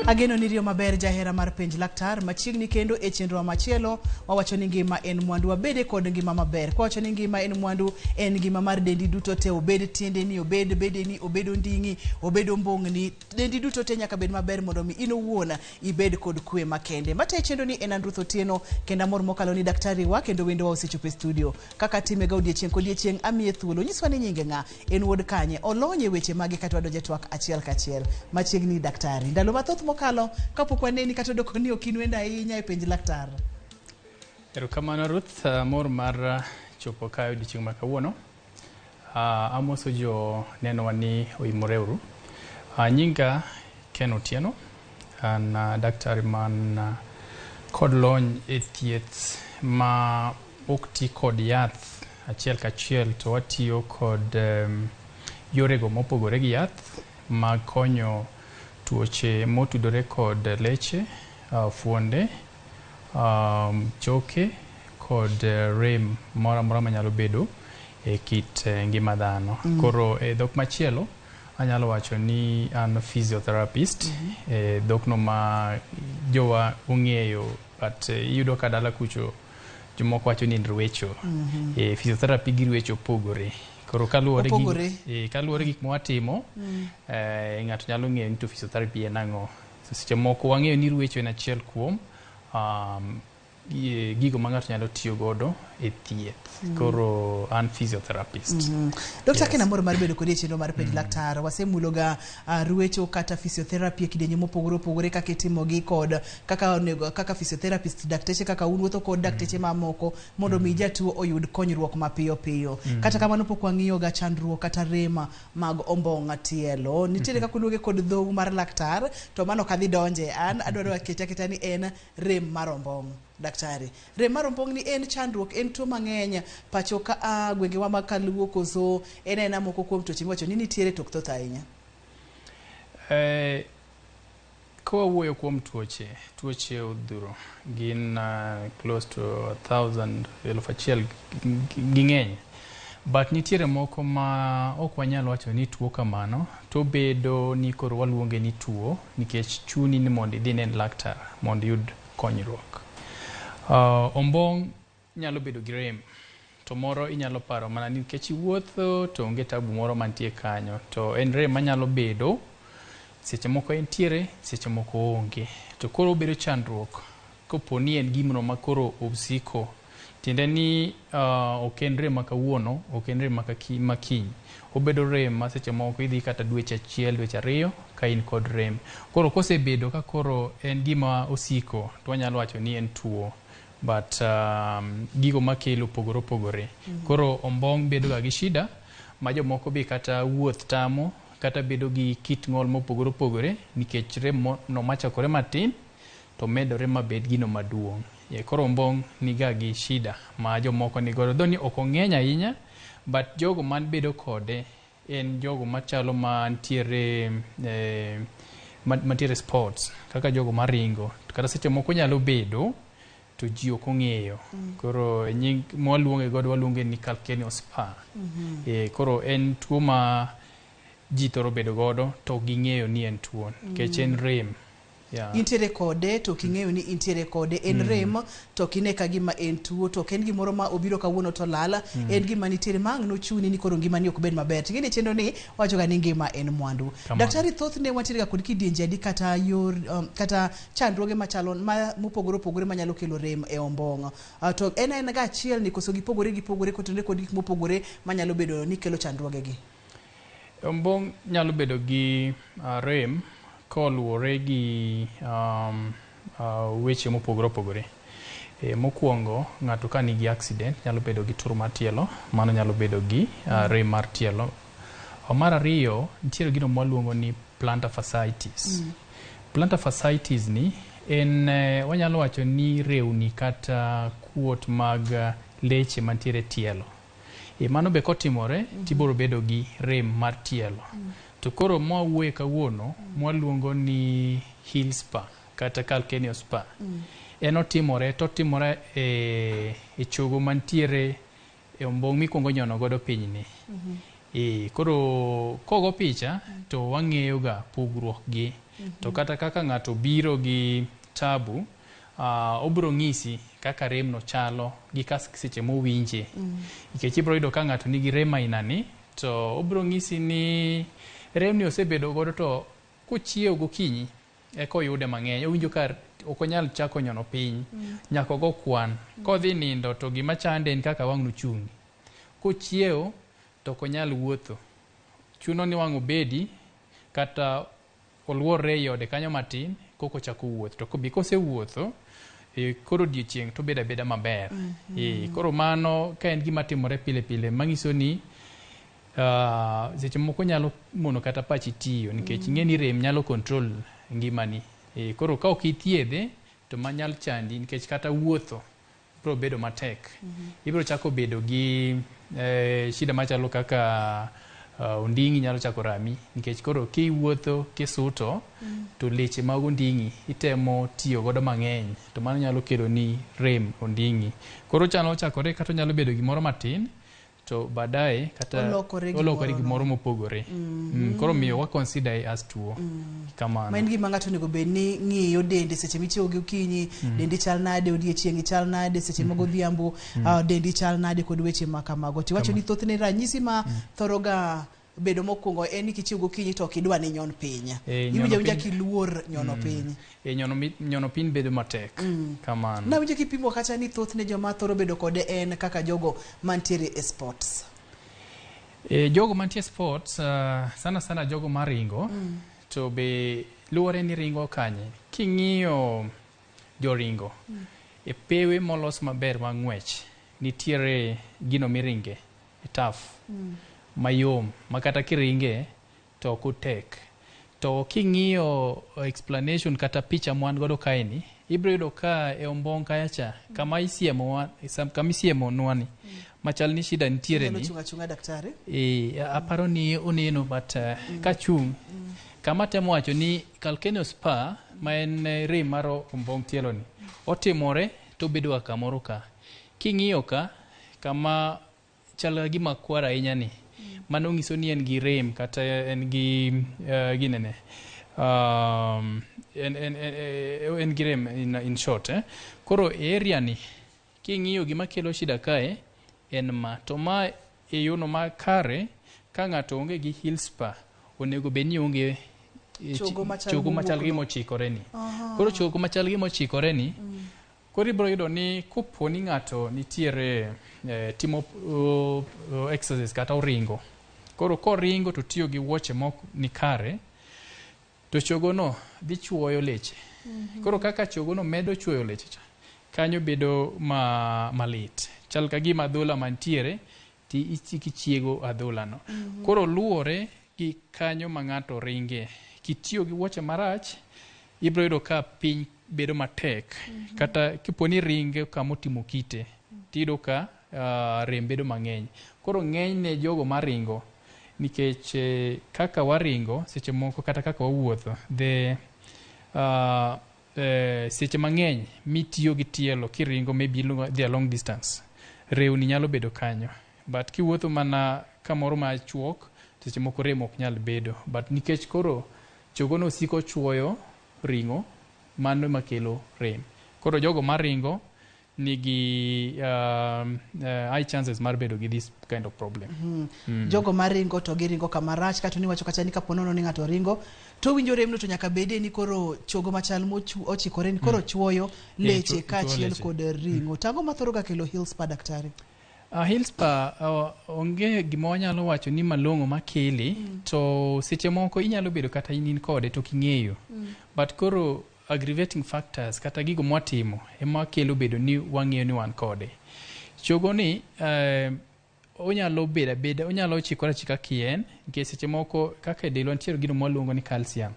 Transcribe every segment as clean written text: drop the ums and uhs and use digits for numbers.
Ageno ni riyo maber jahera mar Penj Laktar. Machiegni kendo e chenro machielo wawacho ni ngima en mwandu, wabede kod ngima maber. Kwawacho ni ngima en mwandu, en ngima mar dendi duto te, obed tiendeni, obed bedeni, obed onding'i, obed ombong'ni, dendi duto te nyaka bed maber mondo mi in owuon ibed kod kwe makende. Matayo chenro ni en an Ruth Otieno, kendo amor mokalo ni daktari wa kendo wendowa osechopo e studio. Kaka timega odiechieng' kodiechieng', amiye thuolo. Nyiswa ni nyinge ng'a, en wuod kanye, olony e weche mage kata wadonje twak achiel kachiel. Machiegni daktari. Ndalo mathoth mokalo kapok waneni kata odoko ni ok in wendo ahinya e Penj Laktar. Erokamano Ruth, amor mar chopo kae odiochieng' ma kawuono. Amoso jo nenowa ni oimore uru. Nyinga Ken Otieno, an daktari man kod lony e thieth ma ok ti kod yath achiel kachiel to watiyo kod yorego mopogore gi yath mag konyo tuoche motudore kod leche, fuonde, choke kod rem moro amora manyalo bedo e kit ngima dhano. Koro e dhok machielo anyalo wacho ni an physiotherapist, e dhokno ma jowa ong'eyo, but iyudo ka dala kucho jomoko wacho ni en rwecho. Physiotherapy gi rwecho opogore. Koro kaluwore gi kaluwore gik mwatimo, ng'ato nyalo ng'eyo ni to physiotherapy en ang'o. So seche moko wang'eyo ni rwecho en achiel kuom gigo ma ng'ato nyalo tiyo godo e thieth. Koro an physiotherapist. Dr. Ken, amor mar bedo kodi e chenro mar Penj Laktar. Wasemuloga rwecho kata physiotherapy e kidienje mopogore opogore, kaka itimogi kod kaka onego kaka physiotherapist, dakteche kaka un wuotho kod dakteche mamoko mondo mi jatuo oyud konyruok mapiyo piyo. Kata kamano pok wang'iyo ga chandruok kata rem mag ombong' tielo. Nitiere kaka uluonge kod dhou mar laktar, to mano ok adhi donje. An adwaro aketa aketa ni en rem mar ombong'. Daktari, rem mar ombong' ni en chandruok, en tuo mang'eny pacho ka a gwengewa mag kaluo, koso en aena moko kuom tuoche miwacho ni nitiere to ok thoth ahinya? Kawawuoyo kuom tuoche, tuoche odhuro gin close to 1000, 1000 ging'eny. But nitiere moko ma ok wanyal wacho ni tuo kamano, to bedo ni koro waluonge ni tuo nikech chuni ni mondo idhi inen laktar mondo iyud konyruok. Ombong' nyalo bedo gi rem, to moro inyalo paro mana ni nikech iwuotho to onge tabu moro mantie kanyo, to en rem manyalo bedo seche moko entiere, seche moko oonge. To koro obedo chandruok kopo ni en gimno ma koro osiko. Tiende ni ok en rem ma kawuono, ok en rem ma kiny. Obedo rem ma seche moko idhi kata dweche achiel, dweche ariyo ka in kod rem. Koro kosebedo ka koro en gima osiko, to wanyalo wacho ni en tuo. But gigo makelo opogore opogore. Koro ombong' bedo ga gi shida ma jomoko be kata wuoth tamo, kata bedo gi kit ng'ol mopogore opogore nikech rem no machakore matin to medore mabed gino maduong'. Koro ombong' niga gi shida ma jomoko nigodo. Though ni ok ong'eny ahinya, but jogo man bedo kode en jogo machalo mantiere mantiere sports kaka jogo maringo. Kata seche moko nyalo bedo to ji ok ong'eyo. Koro nying mwaluonge godo waluonge ni calcaneal spur. Koro en tuo ma ji thoro bedo godo to ok ging'eyo ni en tuo nikech en rem. Yeah. Intiere kode to ok ing'eyo ni intiere kode, en rem to ok ine ka gima en tuo, to ok en gimoro ma obiro kawuono to lal, en gima nitiere ma ang' nochuni ni koro ngimani ok bed maber. Ting'e ni chenro ni wacho ga ni ngima en mwandu. Daktari, thothne wantiere ga kod kidienje adi kata yor kata chandruoge machalo ma mopogore opogore manyalo kelo rem e ombong'? To en en ga achiel ni koso gipogore gipogore kotenore kod gik mopogore manyalo bedo ni kelo chandruoge gi? Ombong' nyalo bedo gi rem koluwore gi weche mopogore opogore. Mokwongo, ng'ato ka nigi accident nyalo bedo gi tur mar tielo, mano nyalo bedo gi rem mar tielo. Mar ariyo, nitiere gino mwaluongo ni plantar fasciitis. Plantar fasciitis ni en wanyalo wacho ni rewni kata kuot mag leche mantiere e tielo. Mano be kotimore tibiro bedo gi rem mar tielo. To koro mwawuoye kawuono mwaluongo ni heel spur kata calcaneal spur. En otimore to otimore e chogo mantiere e ombong' mikwongo nyono godo piny ni. Koro kogo picha to wang'eyo ga pogruok gi. To kata kaka ng'ato biro gi tabu, obiro ng'isi kaka rem no chalo gi ka seche mowinje. Nikech ibiro yudo ka ng'ato nigi rem aina ni, to obiro ng'isi ni rem ni osebedo godo to kochiewo gokinyi eka oyude mang'eny. Owinjo ka ok onyal chako nyono piny, nyaka ogo kwan. Kodhi nindo to gima chande en kaka wang' nochung'. Kochiewo to ok onyal wuotho. Chuno ni wang' obedi kata oluorre ei ode kanyo matin koka ochako wuoth. To be kosewuotho, koro odiochieng' to obedo abeda maber. Koro mano ka en gima timore pile pile manyiso ni seche moko nyalo mono kata pachi tiyo nikech ing'e ni rem nyalo control ngimani. Koro ka ok ithiedhe to manyal chandi nikech kata wuotho biro bedo matek. Ibiro chako bedo gi shida machalo kaka onding'i nyalo chako rami nikech koro kiwuotho kisuto to leche mag onding'i itemo tiyo godo mang'eny to mano nyalo kelo ni rem onding'i. Koro chalo chakore kata onyalo bedo gimoro matin to baadaye kata olokore gimoro mopogore. Koro miyo wa consider as tuo. Kamano. Ma en gima ng'ato onego bed ni ng'iyo dende seche michiewo gokinyi, dendi chal nade, odiechieng' chal nade, seche mag odhiambo, dendi chal nade kod weche ma kamago. Tiwacho ni thothne ranyisi ma thoro ga bedo mokwongo en ni kichiewo gokinyi to ok idwa ni nyon piny. Iwinjo awinja kiluor nyono piny. Nyono piny bedo matek. Kamano. Nawinjo kipimo kacha ni thothne joma thoro bedo kode en kaka jogo mantiere e sports. Jogo mantie sports, sana sana jogo maringo, to be luwore ni ringo kanye. King'iyo joringo, e pewe molos maber mag ng'wech, nitiere gino miringe e turf mayom ma kata kiringe to ok otek. To king'iyo explanation kata picha mwan godo kaeni, ibiro yudo ka e ombong' kacha cha, kama isiemowa, kama isiemonwa ni, machal ni shida nitiere ni. Chung' achung'a daktari. Aparo ni oneno but kachung' kama temo wacho ni calcaneal spur ma en rem mar ombong' tielo ni otimore to obedo ga kamoro ka. King'iyo ka kama chal gima kwar ahinya ni, mano nyiso ni en gi rem kata en gi ginene en gi rem in short. Koro e area ni king'iyo gima kelo shida kae en ma to ma e yono makare ka ng'ato onge gi heel spur onego bed ni onge chogo machal gi mochikore ni. Koro chogo machal gi mochikore ni, koro ibiro yudo ni kopo ni ng'ato nitiere timo exercise kata oringo. Koro koringo to tiyo gi wuoche mok ni kare, to chogono dhi chuoyo leche. Koro kaka chogono medo chuoyo leche cha, kanyo bedo malit. Chal ka gima adhola mantiere ti ichiego adhola no. Koro luwore gi kanyo ma ng'ato ringe. Kitiyo gi wuoche marach, ibiro yudo ka piny bedo matek. Kata kipo ni ringe kama otimo kite, tiyudo ka rem bedo mang'eny. Koro ng'enyne jogo maringo, nikech kaka waringo seche moko kata kaka wawuotho, seche mang'eny mitiyo gi tielo kiringo maybe dhi a long distance, rewni nyalo bedo kanyo. But kiwuotho mana kamoro machuok, seche moko rem ok nyal bedo. But nikech koro chogono siko chuoyo ring'o, mano ema kelo rem. Koro jogo maringo nigi high chances mar bedo gi this kind of problem. Jogo maringo to giringo kama rach, kata niwacho kacha ni kapo nono ni ng'ato ringo to winjo remno to nyaka bede ni koro chogo machal mochikore ni koro chuoyo leche kaachiel kod ring'o. Tang'o mathoro ga kelo heel spur daktari? Heel spur onge gima wanyalo wacho ni malong'o makele, to seche moko inyalo bedo kata in kode to ok ing'eyo. But koro aggravating factors kata gigo mwatimo ema kelo bedo ni wang'eyo ni wan kode. Chogo ni onyalo bedo abeda, onyalo chikore achika kien, nikech seche moko kaka e delwa nitiere gino mwaluongo ni calcium.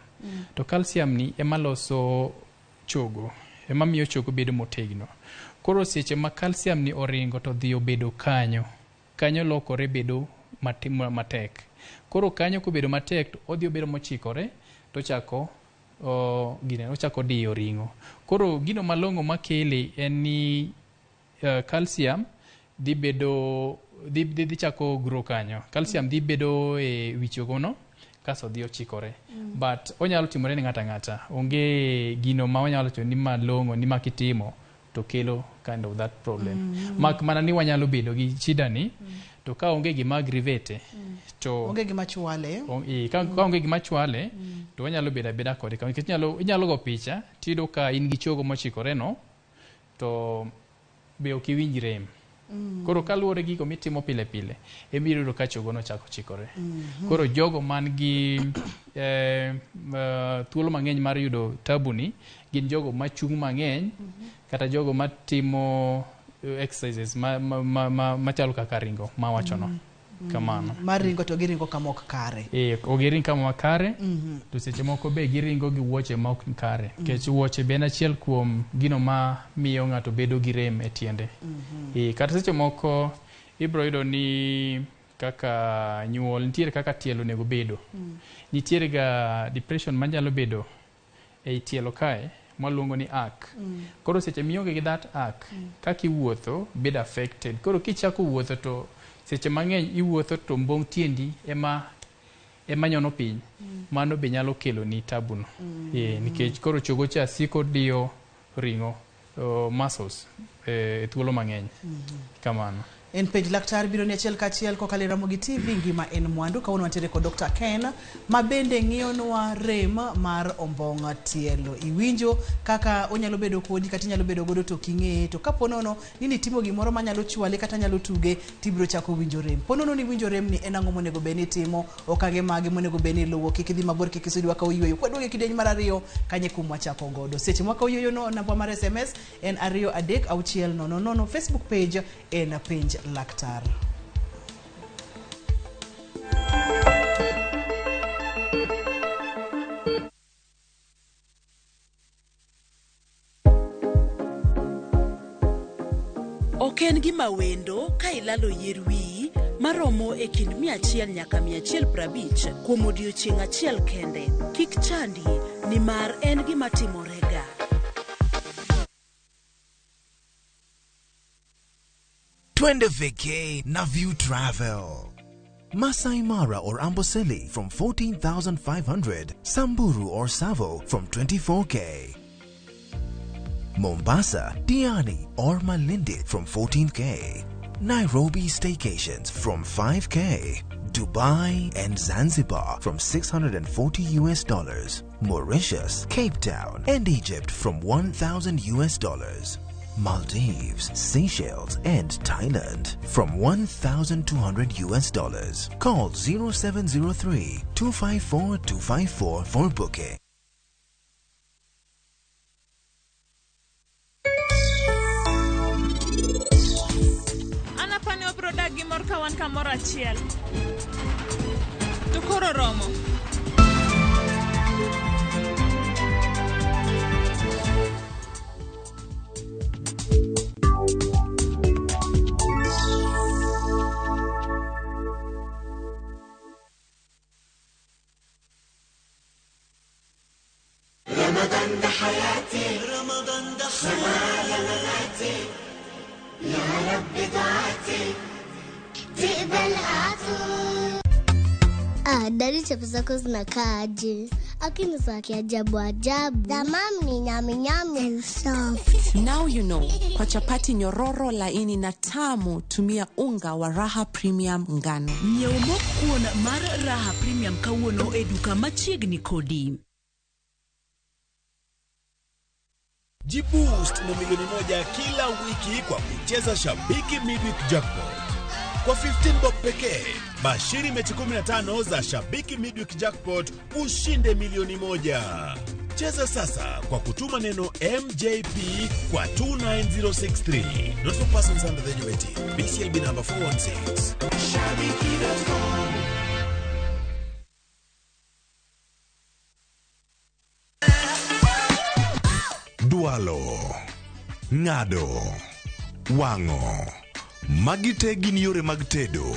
To calcium ni ema loso chogo, ema miyo chogo bedo motegno. Koro seche ma calcium ni oringo to dhi obedo kanyo, kanyo lokore bedo matek. Koro kanyo kobedo matek to odhi obedo mochikore to chako ochako diyo ring'o. Koro gino malong'o makele en ni calcium dhi bedo dhi chako grow kanyo. Calcium dhi bedo e wi chogono. Kasto dhi ochikore. But onyalo timore ne ng'ato ang'ata. Onge gino ma wanyalo wacho ni malong'o ni ma kitimo to kelo kind of that problem. Mak mana ni wanyalo bedo gi shida ni to ka onge gima aggravate to Onge gima chwale. Ka onge gima chwale to wanyalo bedo abeda kode kama nikech inyalo go picha tiyudo ka in gi chogo mochikore no to be ok iwinj rem. Koro kaluwore gi gigo mitimo pile pile ema iyudo ka chogo no chako chikore. Koro jogo man gi thuolo mang'eny mar yudo tabu ni gin jogo machung' mang'eny kata jogo matimo exercises machalo kaka ringo mawachono. Kamano. Mar ringo to giringo kama ok kare. Ok giring kama kare to seche moko be giringo gi wuoche ma ok kare nikech wuoche be en achiel kuom gino ma miyo ng'ato bedo gi rem e tiende. Kata seche moko ibiro yudo ni kaka nyuol nitiere kaka tielo onego bedo. Nitiere ga depression manyalo bedo ei tielo kae mwaluongo ni arc. Koro seche mionge gi that arc kaka iwuotho bedo affected. Koro kichako wuotho to seche mang'eny iwuotho to mbong tiendi ema nyono piny. Mano be nyalo kelo ni tabu no. Nikech koro chogo cha siko diyo ring'o muscles e thuolo mang'eny. Kamano. En penj laktar biro ni achiel kachiel kokalo e Ramogi TV. Ngima en mwandu. Kawuono wantiere kod Dr. Ken ma bende ng'iyonwa rem mar ombong' tielo. Iwinjo kaka onyalo bedo kodi kata inyalo bedo godo to ok ing'eye. To kapo nono ni nitimo gimoro manyalo chwale kata nyalo tuge tibiro chako winjo rem. Po nono ni iwinjo rem ni en ang'o monego bed ni itimo, okange mage monego bed ni iluwo. Kik idhi mabor, kik isud wakaw yweyo. Kwaduogo e kidieny mar ariyo kanye kuma wachako godo. Seche mwakaw yweyo no namba mar SMS en 23600. Facebook page en penj laktar. Ok en gima wendo ka ilalo yier wiyi maromo e kind 100 nyaka 150 kuom odiechieng' achiel kende. Kik chandi nimar en gima timorega. Twende vacay na View Travel. Masai Mara or Amboseli from 14,500, Samburu or Tsavo from 24K. Mombasa, Diani or Malindi from 14K. Nairobi staycations from 5K. Dubai and Zanzibar from $640 US. Mauritius, Cape Town and Egypt from $1,000 US. Maldives, Seychelles and Thailand from $1,200 US. Call 0703 254 254 for booking. An apani wabiro dak gi mor ka wan kamoro achiel. To koro romo. رمضان ده حياتي، رمضان ده حياتي، مماتي، يا رب دعاتي تقبلها عطول. Daddy, chapo zako zinakaa aje? Akini za kiajabu ajabu. Tamam ni nyami nyami and soft. Now you know. Kwa chapati nyororo, laini na tamu, tumia unga wa Raha Premium ngano. Nyiew mok kuon mar Raha Premium kawuono e duka machiegni kodi. Jiboost na 1 milioni kila wiki kwa kucheza Shabiki Midweek Jackpot. Kwa 15 bob pekee, bashiri mechi 15 za Shabiki Midweek Jackpot ushinde 1 milioni. Cheza sasa kwa kutuma neno MJP kwa 29063. Not for persons under the age of 18. BCLB number 416. Shabiki.com. Dwalo, ng'ado, wang'o. Magi te gin yore mag tedo.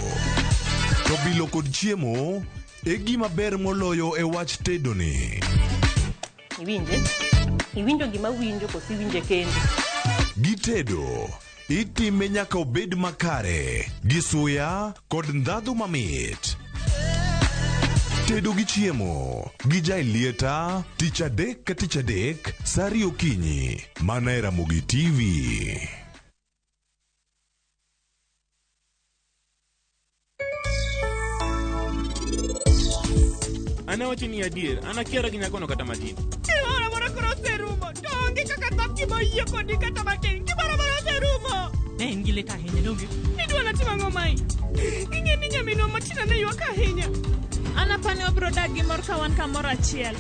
To bilo kod chiemo e gima ber moloyo e wach tedoni. Iwinje? Iwinjo gima winjo koso iwinje kendi? Gitedo, itime nyaka obed makare, gi suya kod ndhadhu mamit. Tedo gi chiemo gi Jailieta tich adek ka tich adek sa ariyo okinyi mana e Ramogi TV. An awacho ni adier, an akiara gi nyakono kata matin. Gimoro amora koro oserumo. To onge kaka thap gima oyie kodi kata matin. Gimoro amora oserumo. Ne en gi lit ahinya, donge? Idwa natim ang'o mae? Ing'e ni nyaminwa Martina ne ywak ahinya. An apani wabiro dak gi mor ka wan kamoro achiel.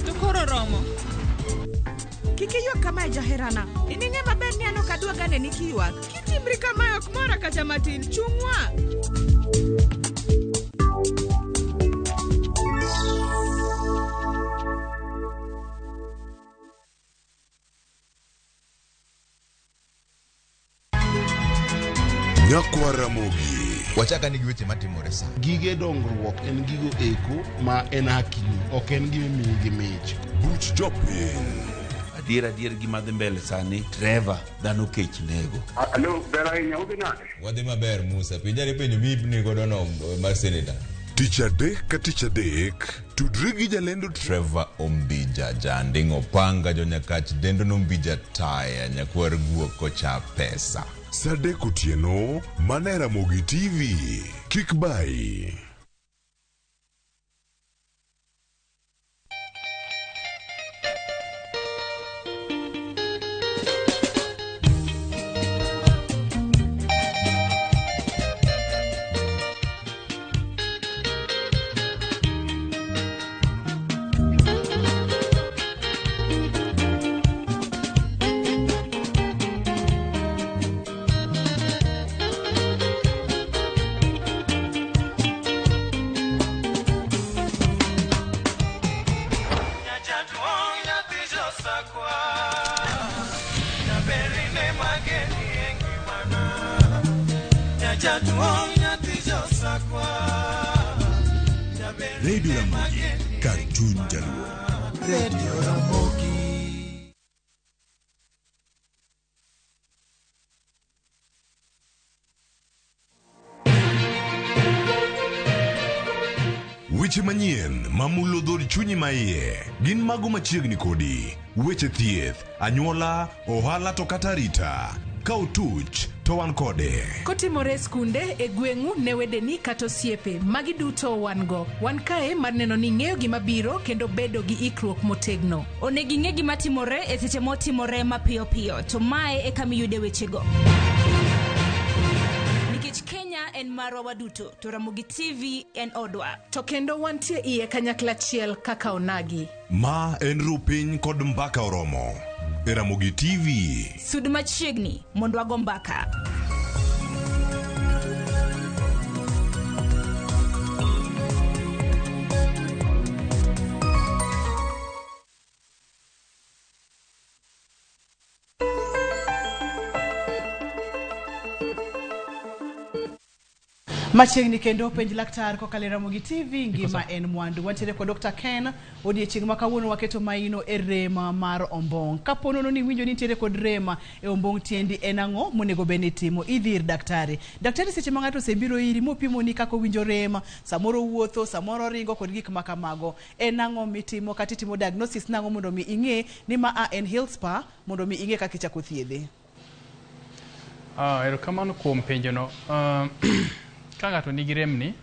To koro romo. Kik iywag kamae jaherana. In ing'e maber ni an ok adwa ga neni kiywak. Kitimri kamae ok mora kata matin. Chung'wa. Nyakwa Ramogi. Wachaka ni gi weche matimore sa. Gige dongruok en gigo eko ma en hakini, ok en gima imiyi gi mich. Buch jopiny. Adier adier gima dhi mbele sani, Trevor, dhano kech nego. Alo, ber ahinya, udhi nade? Wadhi maber Musa. Penjare penjo mipni godo no mar senator. Tich adek ka tich adek, tudri gi jalendo Trevor Ombija, Janding Opanga, Jonyakach, Dendo Nombija Taya, Nyakwar Guok kocha pesa. Sa adek otieno, mana e Ramogi TV. Kik bayi. Radio Ramogi, kar chuny jaluo. Radio Ramogi. Weche manyien mamulo dhod chunyi maiye gin mago machiegni kodi. Weche thieth, anyuola, ohala to kata arita. Ka otuch to wan kode. Kotimore e skunde, e gweng'u, ne wedeni kata osiepe, magi duto wan go. Wan kae mar neno ni ing'eyo gima biro kendo bedo gi ikruok motegno. Onego ing'e gima timore e seche motimore mapiyo piyo, to mae e kama iyude wechego. Nikech Kenya en marwa waduto, to Ramogi TV en odwa. To kendo wantie iye kanyakla achiel kaka onagi. Ma en Rupiny kod Mbaka Oromo e Ramogi TV. Sud machiegni mondo wago mbaka. Machiegni kendo penj laktar kokalo e Ramogi TV ngima en mwandu. Wantiere kod Dr. Ken odiechieng' ma kawuono waketo maino e rem mar ombong'. Kapo nono ni iwinjo ni nitiere kod rem e ombong' tiendi en ang'o monego bed ni itimo? Idhi ir daktari. Daktari seche ma ng'ato osebiro iri mopimoni kaka owinjo rem, samoro owuotho, samoro oringo kod gik ma kamago. En ang'o mitimo kata itimo diagnosis nang'o mondo mi ing'e ni ma a en heel spur mondo mi ing'e kaka ichako thiedhe? Erokamano kuom penjono. Ka ng'ato nigi remni,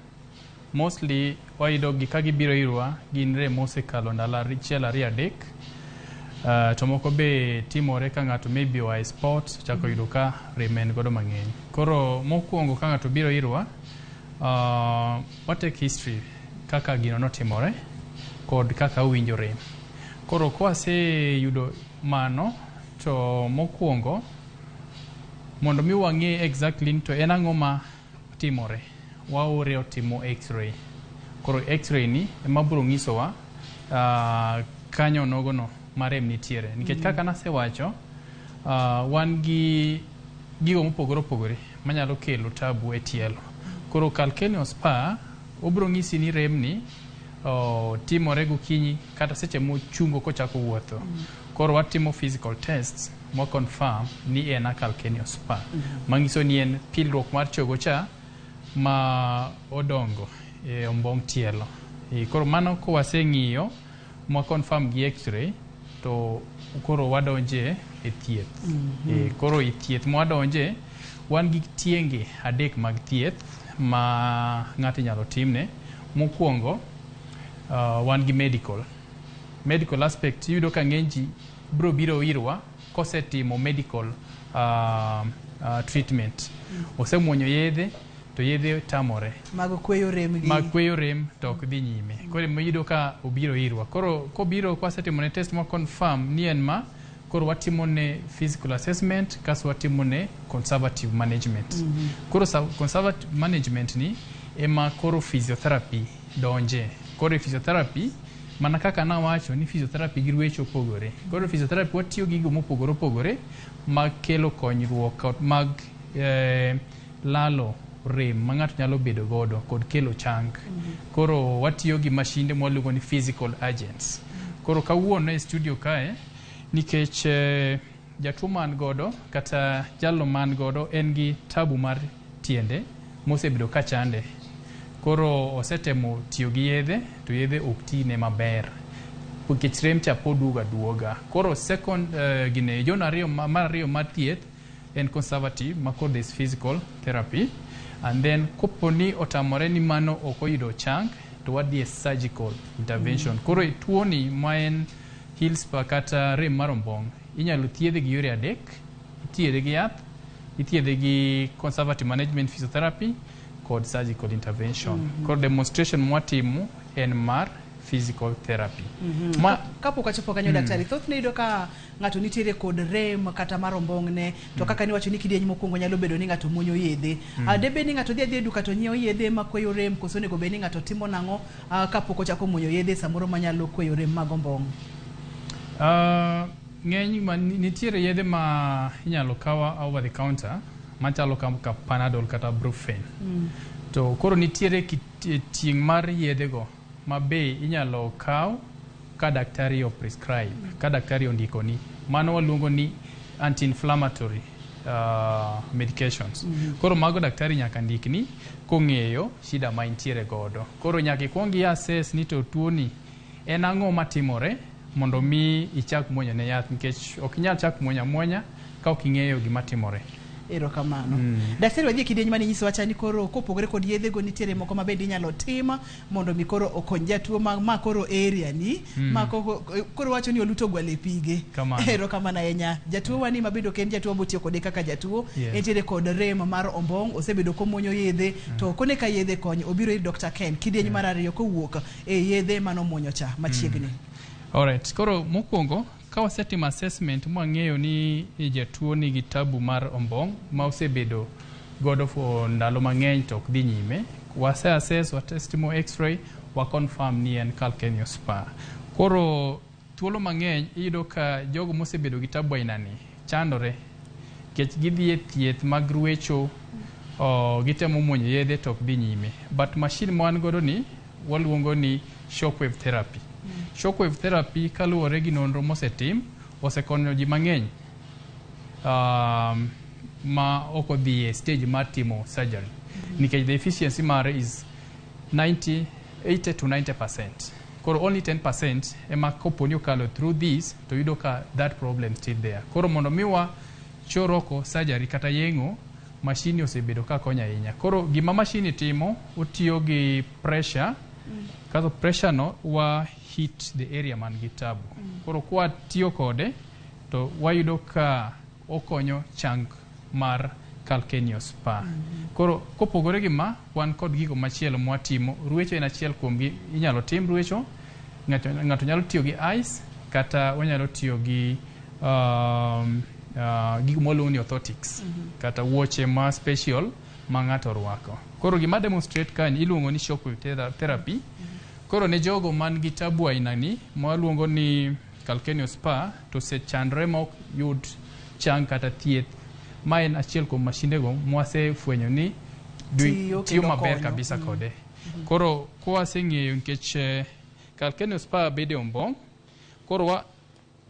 mostly wayudo gi ka gibiro irwa gin rem mosekalo ndalo achiel ariyo adek. To moko be timore ka ng'ato maybe oa e sport chako yudo ka rem en godo mang'eny. Koro mokwongo ka ng'ato biro irwa, wa take history kaka gino notimore kod kaka owinjo rem. Koro kwaseyudo mano to mokwongo mondo mi wang'e exactly ni to en ang'o ma timore, waore otimo x-ray. Koro x-ray ni ema biro nyisowa kanyo nogono ma rem nitiere. Nikech kaka nasewacho, wan gi gigo mopogore opogore manyalo kelo tabu e tielo. Koro calcaneal spur obiro nyisi ni rem ni timore gokinyi kata seche mochungo kochako wuotho. Koro watimo physical tests ma confirm ni en a calcaneal spur. Manyiso ni en pilruok mar chogo cha ma odongo e ombong' tielo. Koro mano kowaseng'iyo mwa confirm gi x-ray to koro wadonje e thieth. Koro e thieth mwadonje wan gi tienge adek mag thieth ma ng'ato inyalo timne. Mokwongo wan gi medical. Medical aspect iyudo ka ng'eny ji biro biro irwa kosetimo medical treatment. Osemuonyo yedhe to yedhe tamore. Mag kweyo rem gi mag kweyo rem to ok dhi nyime. Koro ema iyudo ka obiro irwa. Koro kobiro kwasetimo ne test ma confirm ni en ma, koro watimo ne physical assessment kasto watimo ne conservative management. Koro conservative management ni ema koro physiotherapy donje. Koro e physiotherapy mana kaka nawacho ni physiotherapy gi ruecho opogore. Koro physiotherapy watiyo gi gigo mopogore opogore mag kelo konyruok kod mag lalo rem ma ng'ato nyalo bedo godo kod kelo chang. Koro watiyo gi mashinde mwaluongo ni physical agents. Koro kawuono e studio kae nikech jatuo man godo kata jalo man godo en gi tabu mar tiende mosebedo ka chande. Koro osetemo tiyo gi yedhe to yedhe ok tine maber nikech rem cha pod duogo aduoga. Koro second gine yono ariyo mar ariyo mar thieth en conservative ma koro there is physical therapy, and then kopo ni otamore ni mano ok oyudo chang to wadhi e surgical intervention. Koro e tuoni ma en heel spur kata rem mar ombong' inyalo thiedhe gi yore adek. Ithiedhe gi yath, ithiedhe gi conservative management physiotherapy kod surgical intervention. Koro demonstration mwatimo en mar physical therapy. Kapok wachopo kanyo, daktari, thothne iyudo ka ng'ato nitiere kod rem kata mar ombong'ne to kaka niwacho ni kidieny mokwongo nyalo bedo ni ng'ato muonyo yedhe. Debed ni ng'ato dhi adhiya e duka to nyiewo yedhe makweyo rem, koso onego bed ni ng'ato timo nang'o kapok ochako muonyo yedhe samoro manyalo kweyo rem mag ombong'? Ng'eny ma nitiere yedhe ma inyalo kaw over the counter machalo kaka Panadol kata Brufen. To koro nitiere tieng' mar yedhego ma be inyalo kaw ka daktari o prescribe, ka daktari ondikoni. Mano waluongo ni anti-inflammatory medications. Koro mago daktari nyaka ndikni kong'eyo shida ma intiere godo. Koro nyaka ikuong i assess ni to tuoni en ang'o matimore mondo mi ichak muonyo ne yath, nikech ok inyal chak muonyo amuonya ka ok ing'eyo gima timore. Erokamano. Daktari, wadhi e kidieny mane inyisowa cha ni koro kopogore kod yedhego nitiere moko ma bende inyalo tim mondo mi koro okony jatuo ma koro area ni ma koro wacho ni oluto gwalo e pige. Kamano. Erokamano ahinya. Jatuo wani ma bende ok en jatuo motiyo kode kaka jatuo, entiere kod rem mar ombong', osebedo komuonyo yedhe to kone ka yedhe kony obiro ir Dr. Ken kidieny mar ariyo kowuok e yedhe manomuonyo cha machiegni. Alright, koro mokwongo ka wasetimo assessment mwang'eyo ni jatuo nigi tabu mar ombong' ma osebedo godo for ndalo mang'eny to ok dhi nyime, wase assess, watestimo x-ray, wa confirm ni en calcaneal spur. Koro thuolo mang'eny iyudo ka jogo mosebedo gi tabu aina ni chandore nikech gidhi e thieth mag ruecho, gitemo muonyo yedhe to ok dhi nyime. But machine ma wan godo ni waluongo ni shockwave therapy. Shockwave therapy kaluwore gi nonro mosetim osekonyo ji mang'eny ma ok odhi e stage mar timo surgery nikech the efficiency mare is 90, 80 to 90%. Koro only 10% ema kopo ni okalo through this to yudo ka that problem still there. Koro mondo mi wa chor oko surgery kata yeng'o, machine osebedo ka konyo ahinya. Koro gima machine timo, otiyo gi pressure, kato pressure no wa hit the area man gi tabu. Koro kwa tiyo kode to wayudo ka okonyo chang mar calcaneal spur. Koro kopogore gi ma, wan kod gigo machielo mwatimo. Ruecho en achiel kuomgi. Inyalo tim ruecho, ng'ato nyalo tiyo gi ice kata wanyalo tiyo gi gigo mwaluongo ni orthotics kata wuoche ma special ma ng'ato orwako. Koro gima demonstrate ka ni iluongo ni shockwave therapy. Koro ne jogo man gi tabu aina ni mwaluongo ni calcaneal spur to osechandore ma ok yud chang kata thieth, ma en achiel kuom mashindego mwasefwenyo ni Tiyo tiyo kendo maber konyo. kabisa kode. Koro kwaseng'eyo nikech calcaneal spur bedo e ombong', koro wa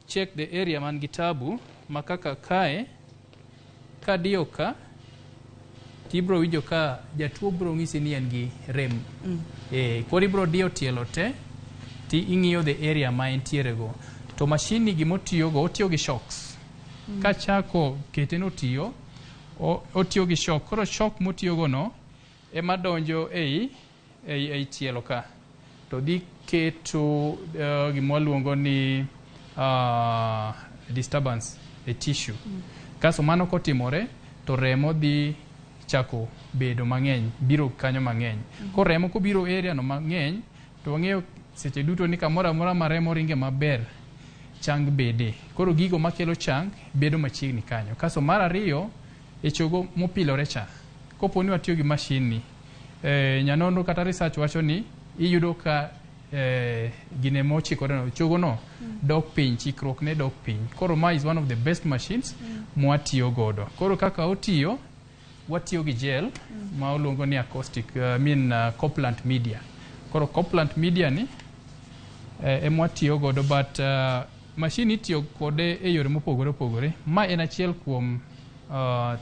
check the area man gi tabu ma kaka kae kadiyo ka Tibro winjo ka jatuo bro ng'isi ni en gi rem. Koro ibro diyo tielo te ti ing'iyo the area ma entiere go. To machine ni gimotiyogo, otiyo gi shocks. Kachako kete notiyo, otiyo gi shock. Koro shock motiyogo no ema donjo ei tielo ka. To dhi keto gima waluongo ni disturbance e tissue. Kaso mano kotimore to remo dhi chako bedo mang'eny, biro kanyo mang'eny. Koro remo kobiro area no mang'eny, to wang'eyo seche duto ni kamoro amora ma remo ringe maber, chang bede. Koro gigo makelo chang bedo machiegni kanyo. Kaso mar ariyo, e chogo mopilore cha, kopo ni watiyo gi machine ni, nyanonro kata research wacho ni iyudo ka gine mochikore no, chogo no dok piny, chikruok ne dok piny. Koro ma is one of the best machines mwatiyo godo. Koro kaka otiyo, watiyo gi gel ma oluongo ni acoustic, I mean, couplant media. Koro couplant media ni ema watiyo godo, but machine itiyo kode e yore mopogore opogore. Ma en achiel kuom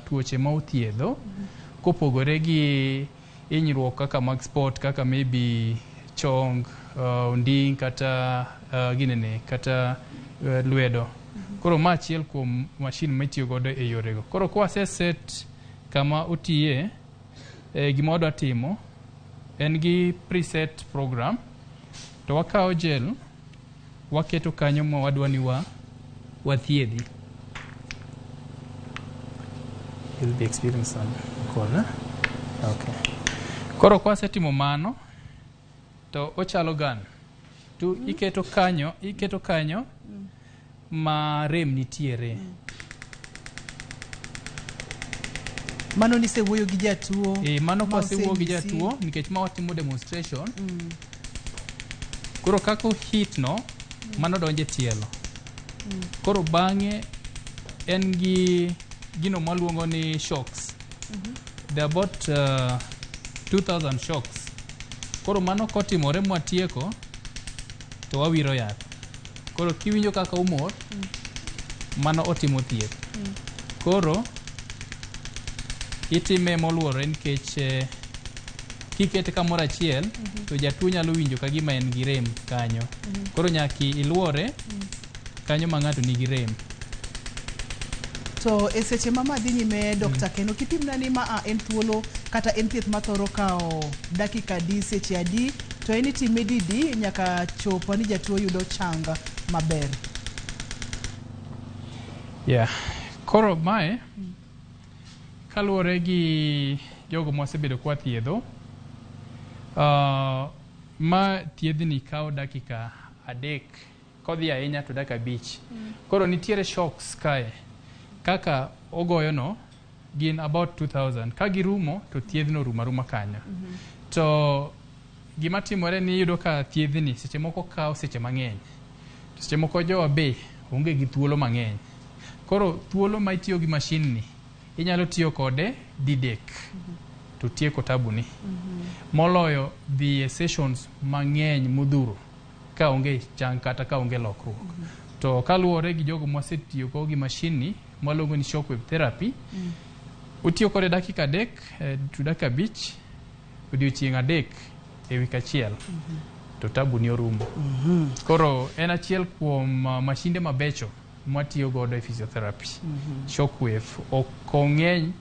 tuoche ma othiedho kopogore gi hinyruok kaka mag sport, kaka maybe chong, onding kata ginene kata lwedo. Koro ma achiel kuom machine mitiyo godo e yorego. Koro kwase set kama otiye, gima wadwa timo en gi preset program, to wakawo gel waketo kanyo ma wadwa ni wa wathiedhi. You'll be experiencing some call, eh? Okay. Koro kwasetimo mano to ochalo gun to iketo kanyo ma rem nitiere. Mano nisewuoyo gi jatuo. E, mano ma kwasewuoyo gi osenyisi. jatuo, nikech ma watimo demonstration. Koro kaka hit no, mano donjo e tielo. Koro bang'e en gi gino mwaluongo ni shocks. There are about 2000 shocks. Koro mano kotimore mwatieko to wawiro yath. Koro kiwinjo kaka umor, mano otimo thieth. Koro itime moluorore nikech kikete kamoro achiel to jatuo nyalo winjo ka gima en gi rem kanyo. Koro nyaka iluore kanyo ma ng'ato nigi rem. To e seche ma ma dhi nyime, Dr. Keno, kipimna ni ma a en thuolo kata en thieth mathoro kawo dakika adi, seche adi, to en itime didi nyaka chop ni jatuo yudo chang maber? Yeah. Koro mae kaluwore gi jogo mwasebedo kwathiedho, ma thiedhni kawo dakika 3, kodhi ahinya to dakika 5. Koro nitiere shocks kae kaka ogoyo no gin about 2000. Ka girumo to thiedhno rumo aruma kanyo. To gima timore ni iyudo ka thiedhni seche moko kawo seche mang'eny, to seche moko jowa be onge gi thuolo mang'eny. Koro thuolo ma itiyo gi machine ni, inyalo tiyo kode didek to tieko tabuni, moloyo dhi e sessions mang'eny modhuro ka onge chang kata ka onge lokruok. To kaluwore gi jogo mwasetiyogo gi machine ni mwaluongo ni shockwave therapy, otiyo kode dakika 3 to dakika 5, odiochieng' 3 e wik achiel, to tabu ni orumo. Koro en achiel kuom mashinde mabecho mwatiyo godo e physiotherapy. Shockwave ok ong'eny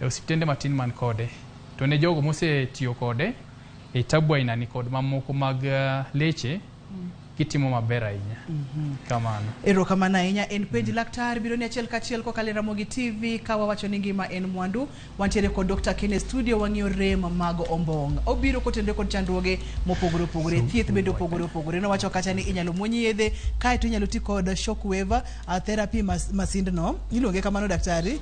e osiptende matin man kode, to ne jogo mosetiyo kode e tabu aina ni kod mamoko mag leche, gitimo maber ahinya kamano. Erokamano ahinya. En Penj Laktar biro ni achiel kachiel kokalo e Ramogi TV, ka wawacho ni ngima en mwandu. Wantiere kod Dr. Ken e studio, wang'iyo rem mag ombong'. Obiro kotenore kod chandruoge mopogore opogore, thieth bende opogore opogore. Nowacho kacha ni inyalo muony yedhe, kaeto inyalo ti kod shockwave therapy, masindno iluonge kamano, daktari.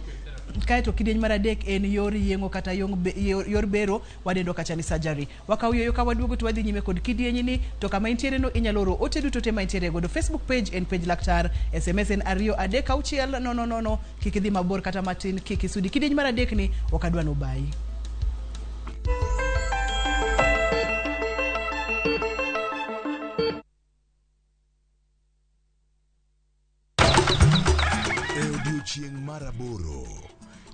Kaeto kidieny mar adek en yor yeng'o kata yor bero, wadendo kacha ni surgery. Wakaw yueyo, ka waduogo to wadhi nyime kod kidieny ni. To kama intiere no, inyalo oro ote duto te ma intiere godo. Facebook page en Penj Laktar, SMS en 236 000. Kik idhi mabor kata matin, kik isudi. Kidieny mar adek ni ok adwa nobayi. E odiechieng' mar aboro,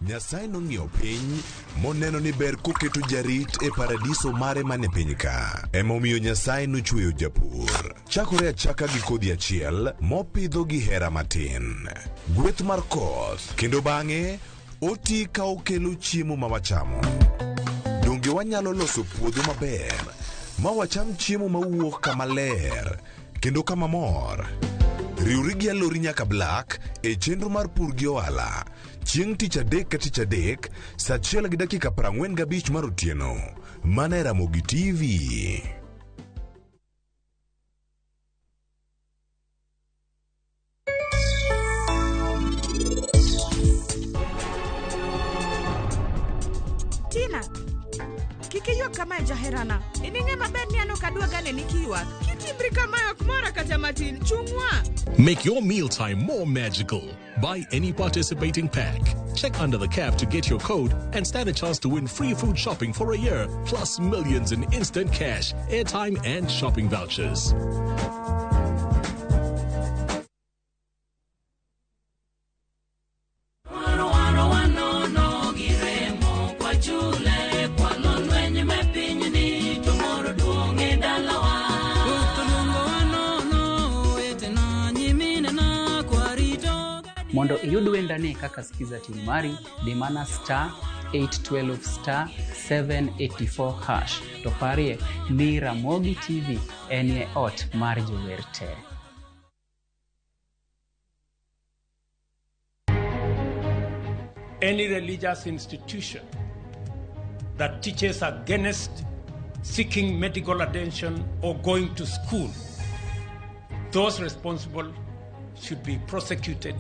Nyasaye nong'iyo piny moneno ni ber koketo jarit e paradiso mare mane piny ka. Emomiyo Nyasaye nochweyo japur. Chakore achaka gi kodhi achiel mopidho gi hera matin. Gweth mar koth kendo bang'e oti ka okelo chiemo ma wachamo. Donge wanyalo loso puodho maber ma wacham chiemo mawuok kama ler kendo kama mor? Riwri gi Alori nyaka Black e chenro mar pur gi ohala chieng' tich adek ka tich adek saa 1:45 mar otieno mana e Ramogi TV. Tina, kik iywag kamae jaherana. Ining'e maber ni an ok adwa gane ni kiywak. Kitimbri kamae ok mora kata matin. Chung'wa. Make your mealtime more magical. Buy any participating pack. Check under the cap to get your code and stand a chance to win free food shopping for a year, plus millions in instant cash, airtime, and shopping vouchers. Mondo iyud wendani kaka Skiza tune mari, di mana star 812 star 784 hash. To parie ni Ramogi TV enie ot mar jower te. Any religious institution that teaches against seeking medical attention or going to school, those responsible should be prosecuted.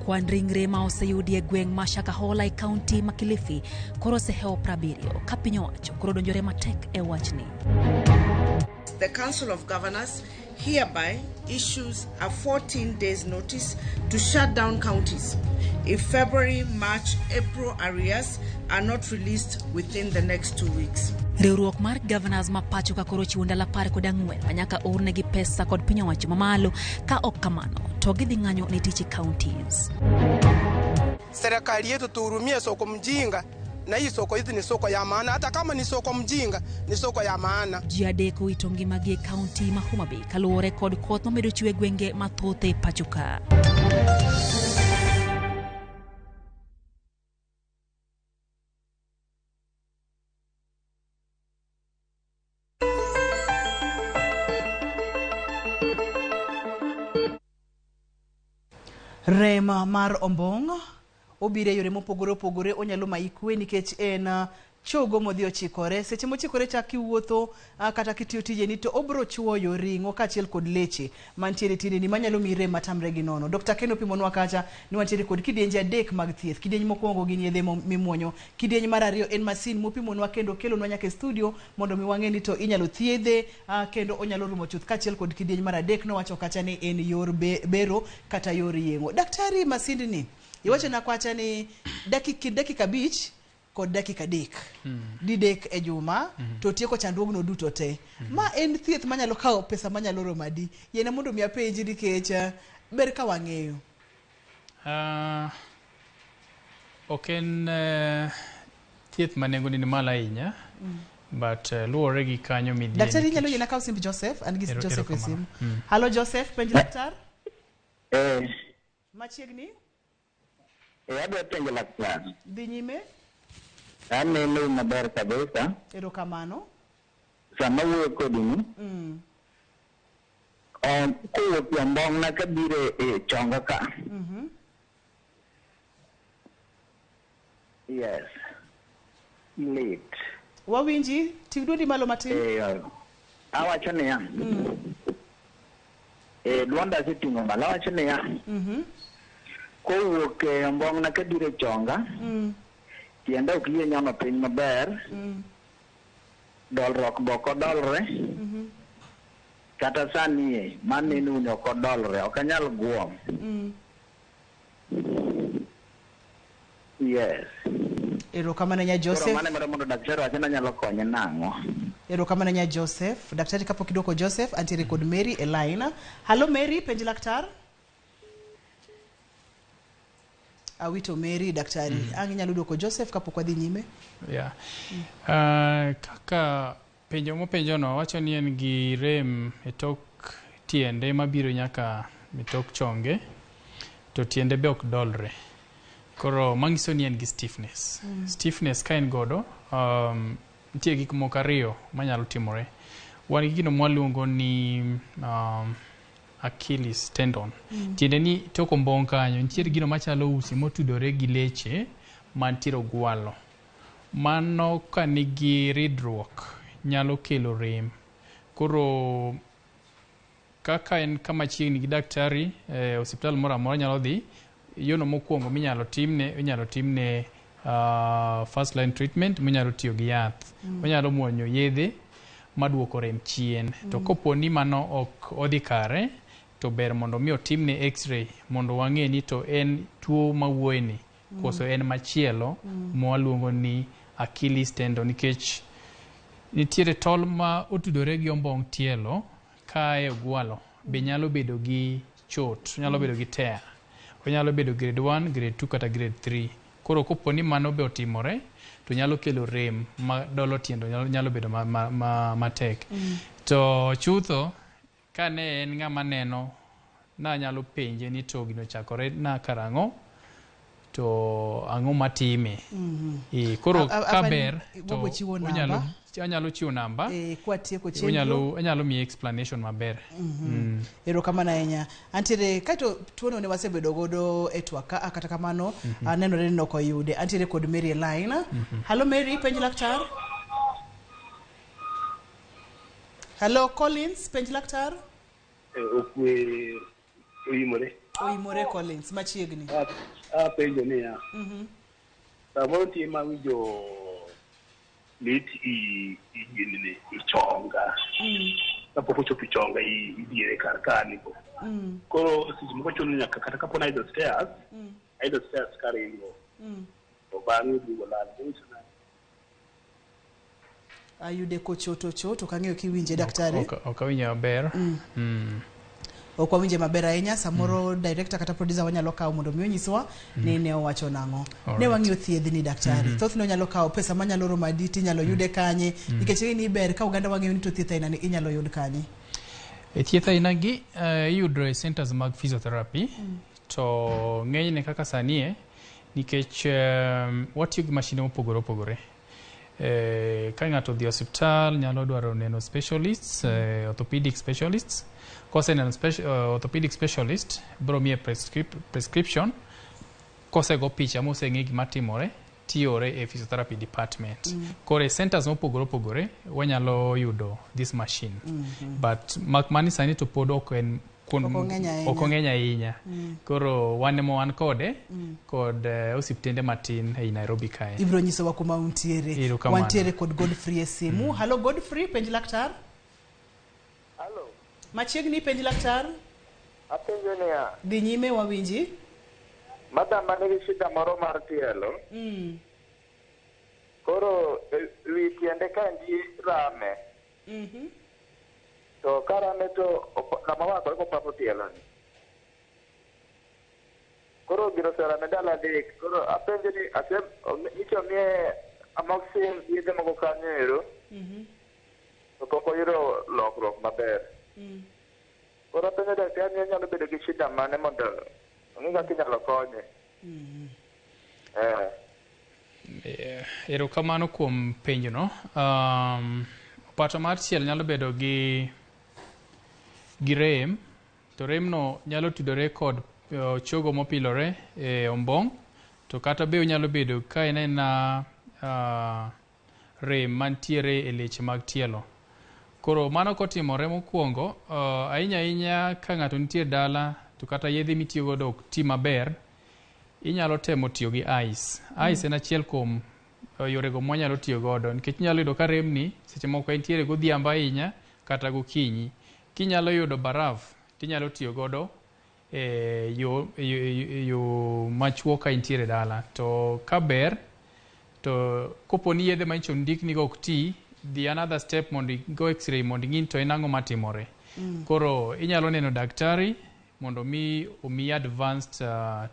Kwan ringre ma oseyudi e gweng' ma Shakahola e kaunti ma Kilifi koro osehewo 70 ka piny owacho koro donjore matek e wachni. The Council of Governors hereby issues a 14 days notice to shut down counties if February, March, April arrears are not released within the next 2 weeks. Riwruok mar governors ma pacho ka koro chiwo ndalo 14 ma nyaka ornegi pesa kod piny owacho mamalo ka ok kamano to gidhi ng'anyo ne tich e counties. Serikali yetu tuhurumie soko mjinga, na hii soko hizi ni soko ya maana, hata kama ni soko mjinga ni soko ya maana. Ji adek owito ngimagi e kaunti ma Homa Bay kaluwore kod koth mamedo chwe e gwenge mathoth e pacho ka. Rem mar ombong' obiro e yore mopogore opogore, onyalo mayi kwe nikech en chogo modhi ochikore. Seche mochikore chak kiwuotho kata kitiyo tijeni to obro chuoyo ring'o kaachiel kod leche mantiere e tiendeni manyalo miyi rem matamre gi nono. Dr. Ken opimonwa kacha ni wantiere kod kidienje adek mag thieth. Kidieny mokwongo gin yedhe mimuonyo. Kidieny mar ariyo en masin mopimonwa kendo kelonwa nyaka e studio mondo mi wang'e ni to inyalo thiedhe kendo onyalo rumo chuth, kaachiel kod kidieny mar adek nowacho kacha ni en yor bero kata yor yeng'o. Daktari, masindni iwachona kwacha ni dakika 5 kod dakika 3 didek e juma to tieko chandruogno duto te. Ma en thieth manyalo kawo pesa manyalo romo adi? Yiena mondo mi apenji nikech ber ka wang'eyo. Ok en thieth ma nengone ni malo ahinya, but luwore gi kanyo midhiye. Daktari, inyalo yiena kawo simb Joseph? An gi Joseph e simu. Halo Joseph, penj laktar. Machiegni? Adwa penjo laktar. Dhi nyime. Aneno maber kabisa. Erokamano. Sama wuoyo kodi ni, kowuok e ombong'na kabiro e chonga ka. Yes. Lit. Wawinji, ting' dwondi malo matin. Awacho niya. Dwonda aseting'o malo, awacho niya. Kowuok e ombong'na kabiro e chonga. Tienda ok yie nyono piny maber. Dolruok be ok odolre. Kata sani e, maneno ni ok odolre, ok anyal guom. Yes. Erokamano nya Joseph. Koro mano mondo daktari wacho ni anyalo konye nang'o. Erokamano nya Joseph. Daktari, kapok idwoko Joseph, antiere kod Mary e line. Hallo Mary, penj laktar. Awito Mary daktari. Ang' inyalo duoko Joseph kapok wadhi nyime? Yeah. Kaka penjo mopenjono wacho ni en gi rem e tok tiende mabiro nyaka e tok chonge to tiende be ok dolre. Koro manyiso ni en gi stiffness. Stiffness ka en godo, nitie gik moko ariyo manyalo timore. Wan gi gino mwaluongo ni Achilles tendon. Tiende ni tok ombong' kanyo nitiere gino machalo usi motudore gi leche mantiere ogwalo. Mano ka nigi ridruok nyalo kelo rem. Koro kaka en kama chiegni gi daktari e osiptal moro amora nyalo dhi, yono mokwongo minyalo timne, inyalo timne first line treatment minyalo tiyo gi yath. Onyalo muonyo yedhe maduoko rem chien. To kopo ni mano ok odhi kare, to ber mondo mi otimne x-ray mondo wang'e ni to en tuo mawuoye ni koso en machielo mwaluongo ni Achilles tendon, nikech nitiere tol ma otudore gi ombong' tielo kae ogwalo be nyalo bedo gi chot, nyalo bedo gi tear, onyalo bedo grade 1, grade 2 kata grade 3. Koro kopo ni mano be otimore to nyalo kelo rem ma dolo tiendo nyalo bedo matek. To chutho kane en ng'ama neno, nanyalo penje ni to gino ochakore na karang'o, to ang'o matime. Koro ka ber to wabiro chiwo namba. Anyalo chiwo namba. Kwatieko chenro. Anyalo miye explanation maber. Erokamano ahinya. Antiere kaeto tuono ne wasebedo godo e twak ka, kata kamano nenore ni ok oyude. Antiere kod Mary e line. Hello Mary, penj laktar. Hello Collins, penj laktar. Okwe oimore. Oimore Collins, machiegni. Apenjo niya, samoro nitie ma winjo lit i ginene, i chonga. Kapok ochopo i chonga i diere kar kani go. Koro seche moko chuno nyaka kata kapo ni aidho stairs, aidho stairs karingo. To bang'e duogo lal. Onyiso nade? Ayude kochoto choto kang'eyo kiwinje daktari. Ok awinjo maber. Ok wawinje maber ahinya. Samoro director kata producer wanyalo kawo mondo mi onyiswa ni ne owacho nang'o. Ne wang'iyo thiedhni daktari. Thothne onyalo kawo pesa manyalo romo adi, tinyalo yude kanye? Nikech ing'e ni ber ka oganda wang'eyo ni to thieth aina ni inyalo yud kanye. E thieth aina gi iyudo e centers mag physiotherapy. To ng'enyne kaka sani nikech watiyo gi mashinde mopogore opogore. Ka ng'ato odhi e osiptal nyalo dwaro neno specialists, orthopedic specialists. Koseneno orthopedic specialist, biro miye prescription. Kosego picha moseng'e gima timore, tiore e physiotherapy department. Koro e centers mopogore opogore wanyalo yudo this machine. But mak mani sani to pod ok en Ok ong'eny ahinya. Ok ong'eny ahinya. Koro wan ema wan kode kod osiptende matin ei Nairobi kae. Ibiro nyisowa kuma untiere. Erokamano. Wantiere kod Godfrey e simu. Hello Godfrey, penj laktar. Hello. Machiegni, penj laktar. Apenjo niya, Dhi nyime wawinji. Madam nigi shida moro mar tielo. Koro wi tiende kaendi rame. To ka rame to ng'ama wakore kopapo tielo ni. Koro gino oserame ndalo 3. Koro apenjo ni nyicha omiye amoxicillin yedhe moko kanyo ero. To pok oyudo lokruok maber. Koro apenjo daktari ni onyalo bedo gi shida mane mondo ong'e kaka inyalo konye. Erokamano kuom penjono. Opato mar tielo nyalo bedo gi rem, to remno nyalo tudore kod chogo mopilore e ombong', to kata be onyalo bedo ka en aena rem mantiere e leche mag tielo. Koro mano kotimore mokwongo, ahinya ahinya ka ng'ato nitie dala to kata yedhe mitiyo godo ok ti maber, inyalo temo tiyo gi ice. Ice en achiel kuom yorego mwanyalo tiyo godo, nikech inyalo yudo ka remni seche moko entiere godhiambo ahinya kata gokinyi. Kinyalo yudo baraf tinyalo tiyo godo e yo machuok ka intiere dala. To ka ber, to kopo ni yedhe manyicho ndikni go ok ti, dhi another step mondo igo x-ray mondo ing'i to en ang'o matimore. Koro inyalo neno daktari mondo mi omiyi advanced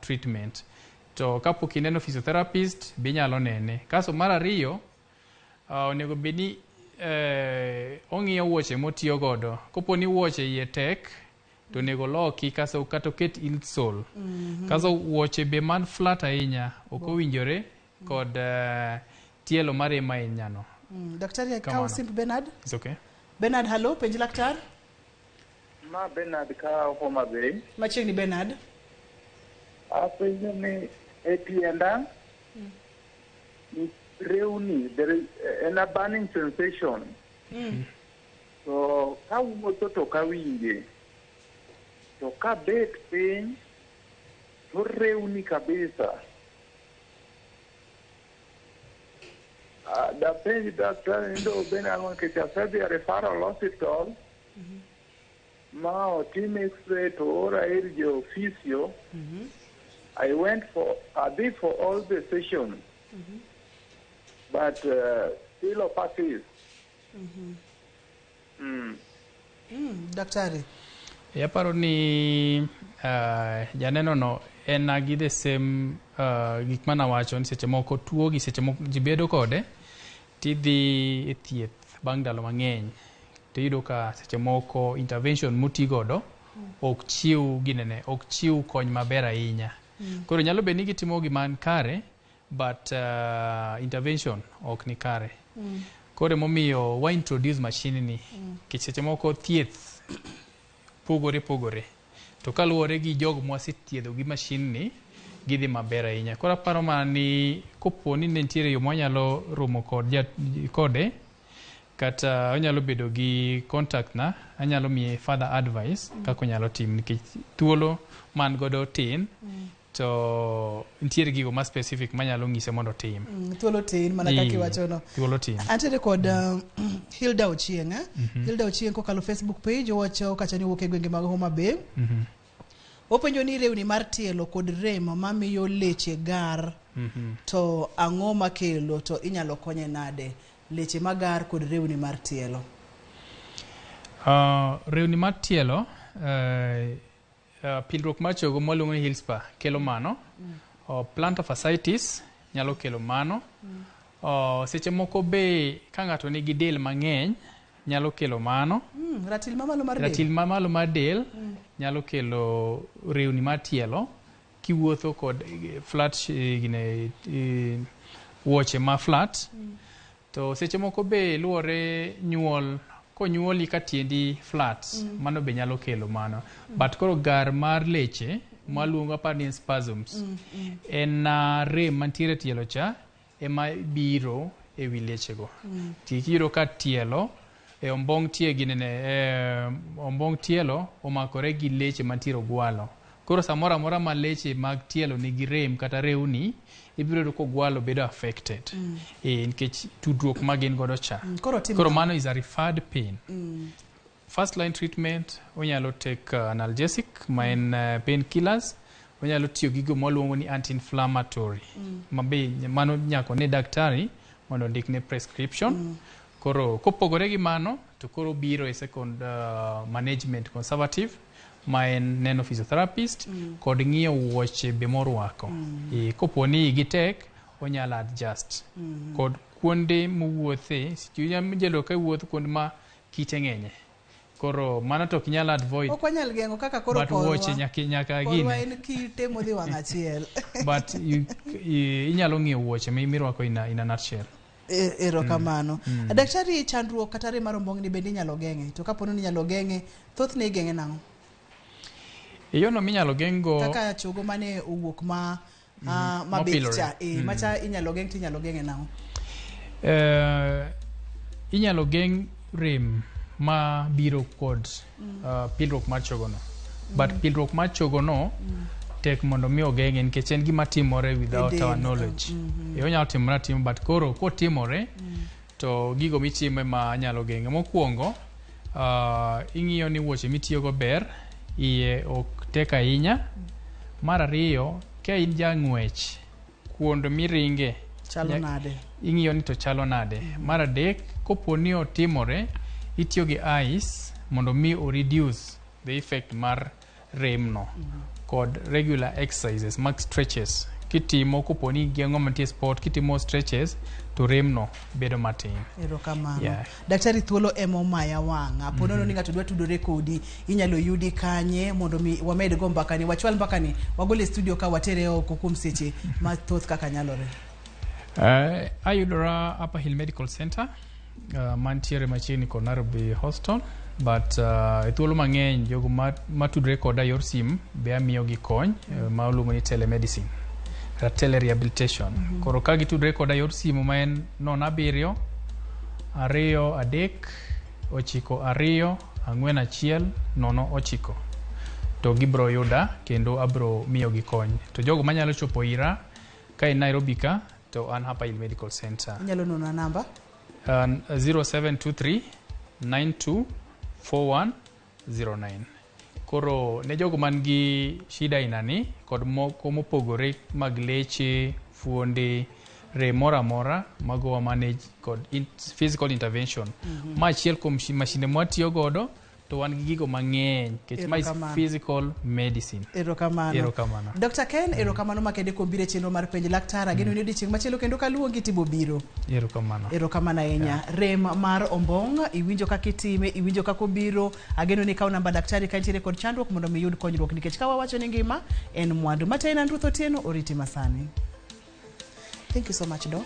treatment. To kapok ineno physiotherapist be inyalo nene. Kasto mar ariyo, onego bed ni ong'iyo wuoche motiyo godo. Kopo ni wuoche iye tek, to onego loki kasto kata oket insole. Kasto wuoche be man flat ahinya ok owinjore kod tielo marem ahinya no. Daktari akaw Kamano. simb Bernard. It's okay. Bernard, hello, penj laktar. Ma Bernard ka Homa Bay. Machiegni Bernard. Apenjo ni e tienda rewni there is en a burning sensation. To kawuotho to kawinje. To kabet piny to rewni kabisa. Dapenj daktari ni do bende ang'o nikech asedhi e referral hospital ma otim x-ray to ora ir jo physio. I went for adhi for all the sessions but still persist. Daktari. Aparo ni janeno no en gi the same gik manawacho ni seche moko tuo gi seche moko ji bedo kode tidhi e thieth bang' ndalo mang'eny tiyudo ka seche moko intervention moti godo ok chiw ginene ok chiw kony maber ahinya. Koro nyalo bedo ni gitimo gima ni kare but intervention ok ni kare. Koro emomiyo wa introduce machine ni nikech seche moko thieth pogore pogore to kaluwore gi jogo mwasethiedho gi machine ni gidhi maber ahinya. Koro aparo mana ni kopo ni ne nitiere yo mwanyalo romo kod kode kata onyalo bedo gi contact na anyalo miye further advice kaka onyalo timo nikech thuolo man godo tin to nitiere gigo ma specific manyalo ng'ise mondo otim. Thuolo tin mana kaka iwachono. Thuolo tin. Antiere kod Hilda Ochieng'. Hilda Ochieng' kokalo Facebook page owacho kacha ni owuok e gwenge mag Homa Bay. Openjo ni rewni mar tielo kod rem mamiyo leche gar to ang'o makelo to inyalo konye nade leche magar kod rewni mar tielo? Rewni mar tielo pindruok mar chogo mwaluongo ni heel spur kelo mano. Plantar fasciitis nyalo kelo mano. Seche moko be ka ng'ato nigi del mang'eny nyalo kelo mano. Ratil mamalo mar del. Ratil mamalo mar del nyalo kelo rewni mar tielo kiwuotho kod flat gine wuoche ma flat. To seche moko be luwore nyuol konyuoli ka tiendi flat mano be nyalo kelo mano. But koro gar mar leche mwaluongo aparo ni en spasms en rem mantiere e tielo cha ema biro e wi lechego. Tiyudo ka tielo e ombong' tie ginene ombong' tielo omakore gi leche mantiere ogwalo. Koro samoro amora ma leche mag tielo nigi rem kata rewni ibiro yudo ka ogwalo bedo affected. Nikech tudruok ma gin godo cha. Koro mano is a referred pain. First line treatment onyalo take analgesic ma en pain killers. Onyalo tiyo gi gigo mwaluongo ni anti-inflammatory. Ma be mano nyaka one daktari mondo ondikne prescription. Koro kopogore gi mano to koro biro e second management conservative ma en neno physiotherapist kod ng'iyo wuoche be morwako. Kopo ni igi tek onyalo adjust. Kod kuonde mowuothe inyalo ka iwuotho kuonde ma kite ng'enye. Koro mano to ok inyal avoid. Ok wanyal geng'o kaka koro But wuoche nyaka korwa gine. en kite modhi wang' achiel. But inyalo ng'iyo wuoche mirwako in a nutshell. Erokamano. Daktari, chandruok kata rem mar ombong'ni bende inyalo geng'e? To kapo ni inyalo geng'e, thothne igeng'e nang'o? E yono minyalo geng'go kaka chogo mane owuok ma mabith cha, macha inyalo geng' to inyalo geng'e nang'o? Inyalo geng' rem ma biro kod pildruok mar chogono. But pildruok mar chogono tek mondo mi ogeng'e nikech en gima timore without our knowledge. Onyalo timore atima but koro kotimore to gigo mitime ma nyalo geng'e. Mokwongo ing'iyo ni wuoche mitiyogo ber, iye ok tek ahinya. Mar ariyo, ka in jang'wech, kuond miringe chalo nade? Ing'iyo ni to chalo nade. Mar adek, kopo ni otimore, itiyo gi ice mondo mi o reduce the effect mar rem no. Kod regular exercises mag stretches. Kitimo kopo ni geng'o mantie sport, kitimo stretches to remno bedo matin. Erokamano. Yeah. Daktari, thuolo ema omaya wang'a. Po nono ni ng'ato dwa tudore kodi, inyalo yudi kanye mondo mi wamed go mbakani, wachwal mbakani, wagole e studio ka watere oko kuom seche mathoth kaka nyalore. Ayudora Upper Hill Medical Center mantiere machiegni kod Nairobi Hospital, but e thuolo mang'eny jogo matudre koda yor sim be amiyogi kony ma oluongo ni telemedicine kata telerehabilitation. Koro ka gitudre koda yor simu ma en 0723924109 to gibro yuda kendo abro miyogi kony. To jogo manyalo chopo ira ka in Nairobi ka to an Upper Hill Medical Center. Inyalo nonwa namba? 0723 92 4109. Koro ne jogo man gi shida ainani kod moko mopogore mag leche, fuonde, rem moro amora, mago wa manage kod physical intervention. Ma achiel kuom mashinde mwatiyo godo to wan gi gigo mang'eny nikech ma is Erokamano. physical medicine. Erokamano. Erokamano. Dr. Ken, erokamano makende kuom biro e chenro mar Penj Laktar. Ageno ni odiochieng' machielo kendo kaluongi tibo biro. Erokamano. Erokamano ahinya. Rem mar ombong', iwinjo kaka itime, iwinjo kaka obiro. Ageno ni ikaw namba daktari ka intiere kod chandruok mondo mi iyud konyruok nikech ka wawacho ni ngima en mwandu. Matin an Ruth Otieno, oriti masani. Thank you so much, Doc.